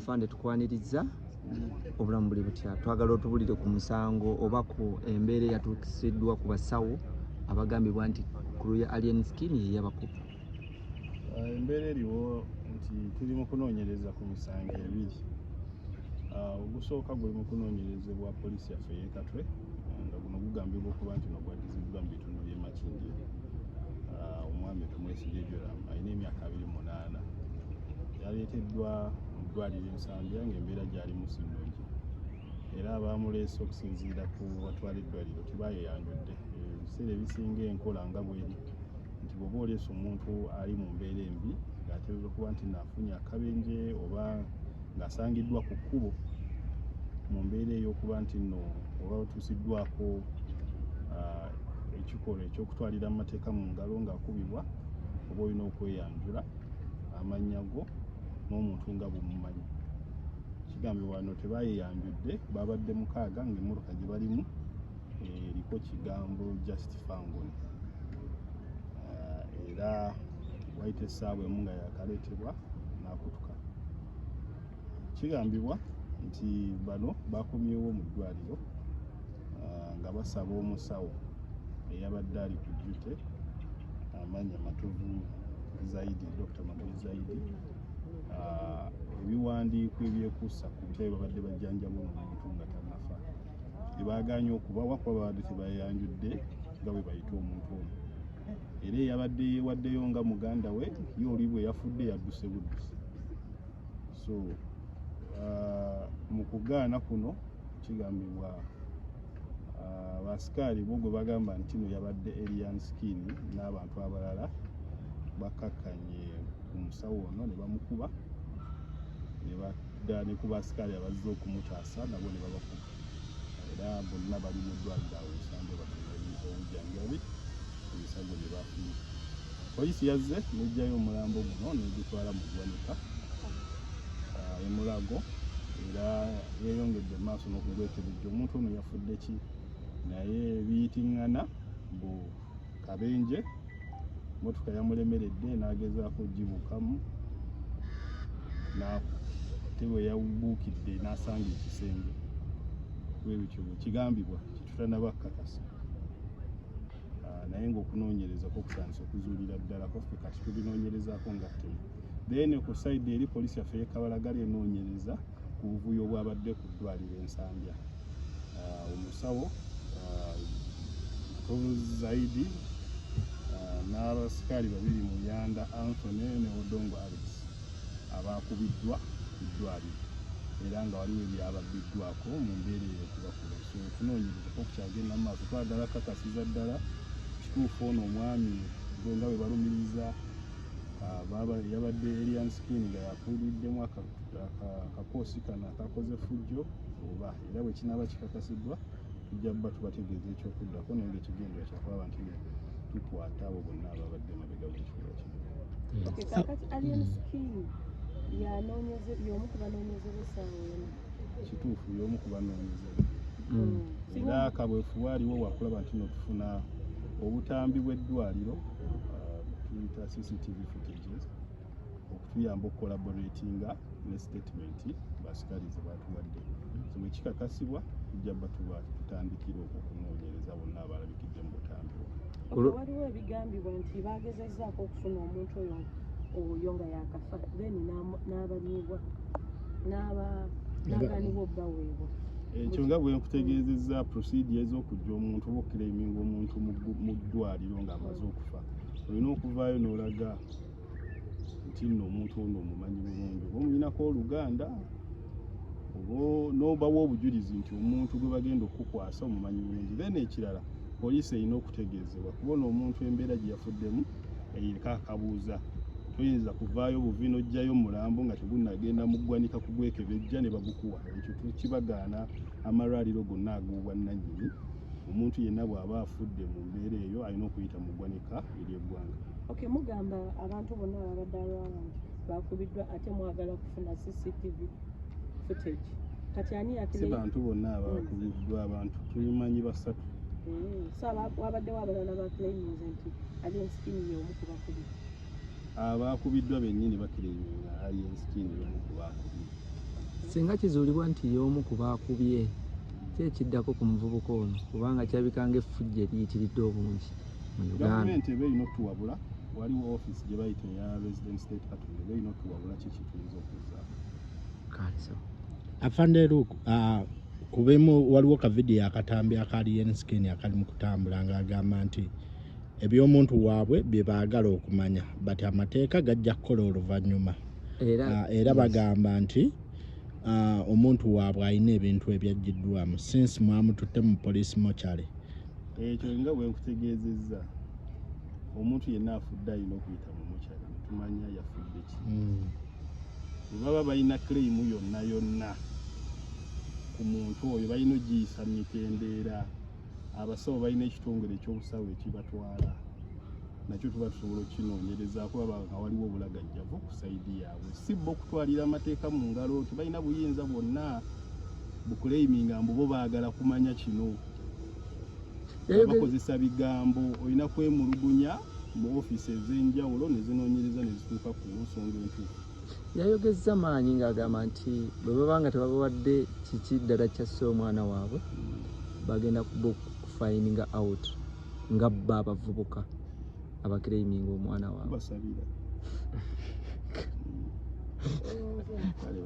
Afande, tukwaniriza. Obulamu buli butya? Twagala otubulire ku musango oba ku embeera eyatuusiddwa ku basawo abagambibwa nti crew ya Alien Skin yeyabakuba. Embeera eriwo nti tuli mu kunoonyereza ku misango ebiri. Ogusooka guli mu kunoonyerezebwa poliisi yaffe ey'e Katwe, nga guno gugambibwa okuba nti no gwadiziddwa mu bitundu by'e Makindye. Omwami Tumwesigye Joram alina emyaka 28, yaleeteddwa mu ddwaliro e Nsambya ng'embeera gy'alimu si nnungi, era abamuleese okusinziira ku batwala eddwaliro tebayeyanjudde. Ebiseera ebisinga enkola nga bweri nti bw'oba oleese omuntu ali mu mbeera embi ng'ateeberezebwa okuba nti naafunye akabenje oba ng'asangiddwa ku kkubo mu mbeera ey'okuba nti nno oba otuusiddwako ekikolwa eky'okutwalira amateeka mu ngalo ng'akubibwa, oba olina okweyanjula amannya go n'omuntu nga bw'omumanyi. Kigambibwa wano tebayeyanjudde, babadde 6 ng'emmotoka gye balimu eriko kigambo Just Fangon. Era wayita essaawa emu nga yakaleetebwa n'akutuka. Kigambibwa nti bano bakomyewo mu ddwaliro nga basaba omusawo eyabadde ali ku duty, amannya Matovu Zaidi, Dr. Matovu Zaidi, ebiwandiiko ebyekuusa ku butya bwe babadde bajjanjaba ono omuntu nga tannafa. Tebagaanye okubawa kuba babadde tebayanjudde nga bwe bayita omuntu ono, era eyabadde yeewaddeyo nga muganda we ye oli bwe yafudde yadduse buddusi. So mu kugaana kuno kigambibwa abasikaali bo gwe bagamba nti no yabadde Alien Skin n'abantu abalala bakkakkanye ku musawo ono ne bamukuba, ne badda ne ku basikaali abazze okumutaasa nabo ne babakuba, era bonna bali mu ddwaliro awo Nsambya bafuna obujjanjabi ebisago bye bafunye. Poliisi yazze n'eggyayo omulambo guno n'egutwala mu ggwanika e Mulago, era yeeyongedde mu maaso n'okugwekebejja omuntu ono yafudde ki, naye biyitiŋŋana bu kabenje, mmotoka yamulemeredde n'agezaako ogibuukamu, ate bwe yabuukidde n'asanga ekisenge. Bwe bityo bwe kigambibwa, kitutanaba kukakasa, naye ng'okunoonyereza kwo kutandise okuzuulira ddala kwaffe kati tubinoonyerezaako nga ttemu. Then ku side eri poliisi yaffe y'e Kabalagala enoonyereza ku buvuyo obwabadde ku ddwaliro e Nsambya. Omusawo Matovu Zaidi n'abasikaali babiri, Muyanda Anthony ne Odongo Alex, abaakubiddwa ku ddwaliro era nga waliwo ebyababbiddwako mu mbeera eyo okubakuba. So okunoonyereza kwo kukyagenda mu maaso, twagala kakasiza ddala kituufu ono omwami gwe nga bwe balumiriza yabadde Alien Skin nga yakuliddemu akakoosi kano akakoze fujjo oba, era bwe kinaaba kikakasiddwa tujja bba tubategeeza ekyokuddako, naye nga ekigendererwa kyakulaba nti tukwata abo bonna ababadde mabega w'ekikolwa kino. Okay, kaakati Alien Skin yanoonyeze y'omu ku banoonyezebwa essaawa eno? Kituufu, y'omu ku banoonyezebwa, era kaweefube aliwo wakulaba nti no tufuna obutambi bw'eddwaliro, tuyita CCTV footages, okutuyamba okucollaboratinga ne statement basikaali ze batuwadde. So bwe kikakasibwa tujja bba tuba tutandikira okwo okunoonyereza bonna abalabikidde mu butambi obwo. Okay, waliwo ebigambibwa nti bagezezzaako okufuna omuntu oyo nga yakafa, then n'abanyiibwa n'agaanibwa obbaweebwa. Ekyo nga bwe nkutegeezezza, procedure ez'okujja omuntu oba okuclaiminga omuntu mu ddwaliro ng'amaze okufa, olina okuvaayo n'olaga nti nno omuntu ono omumanyi bulungi oba omuyinako oluganda oba n'obawa obujulizi nti omuntu gwe bagenda okukukwasa omumanyi bulungi. Then ekirala, poliisi erina okutegeezebwa kuba ono omuntu embeera gye yafuddemu eriko akabuuza. Toyinza kuvaayo buvi n'oggyayo mulambo nga tegunnagenda mu ggwanika kugwekebejja ne bagukuwa. Ekyo tukibagaana amalwaliro gonna ag'obwannannyini. Omuntu yenna bw'aba afudde mu mbeera eyo alina okuyita mu ggwanika ery'eggwanga. Okay, mugamba abantu bonna ababadde around bakubiddwa, ate mwagala kufuna CCTV footage. Kati ani Si yakire? bantu bonna abakubiddwa, abantu tulimanyi basatu. So wabaddewo abalala baclaiminze nti Alien Skin y'omu ku bakubiddwa? Abakubiddwa bennyini baclaiminga Alien Skin y'omu ku bakubiddwa. Singa kizuulibwa nti y'omu ku baakubye, ki ekiddako ku muvubuka ono, kubanga kirabika ng'effujjo eriyitiridde obungi mu Uganda? Gavumenti eba erina otuwabula. Waliwo office gye bayita eya Resident State Attorney, eba erina otuwabula kiki tuyinza okuzzaako. Kale, so Afande Luke, kubimu waliwo ka video akatambi aka Alien Skin akali mu kutambula ng'agamba nti eby'omuntu waabwe bye baagala okumanya, but amateeka gajja kukola oluvannyuma. Era Era bagamba nti omuntu waabwe alina ebintu ebyaggiddwamu since mwamututte mu police mortuary. Ekyo nga bwe nkutegeezezza, omuntu yenna afudde alina okuyita mu mortuary netumanya yafudde ki. Bwe baba balina claim yonna yonna ku muntu oyo, balina ogiyisa mu mitendeera. Abasawo balina ekitongole ekyobusawo ekibatwala, nakyo tuba tusobola okukinoonyerezaako baba nga waliwo obulagajjavu ku side yaabwe. Si bo okutwalira amateeka mu ngalo, tebalina buyinza bwonna buclaiminga mbu bo baagala kumanya kino. Bakozesa bigambo. Olina kwemulugunya mu ofiisi ez'enjawulo ne zinoonyereza ne zituuka ku nsonga entuufu. Yayogezza maanyi ng'agamba nti bwe baba nga tebabawadde kiki ddala kyasse omwana waabwe, bagenda kuba okufindinga out nga bba abavubuka abaclaiminga omwana waabwe. Tubasabira. Kale.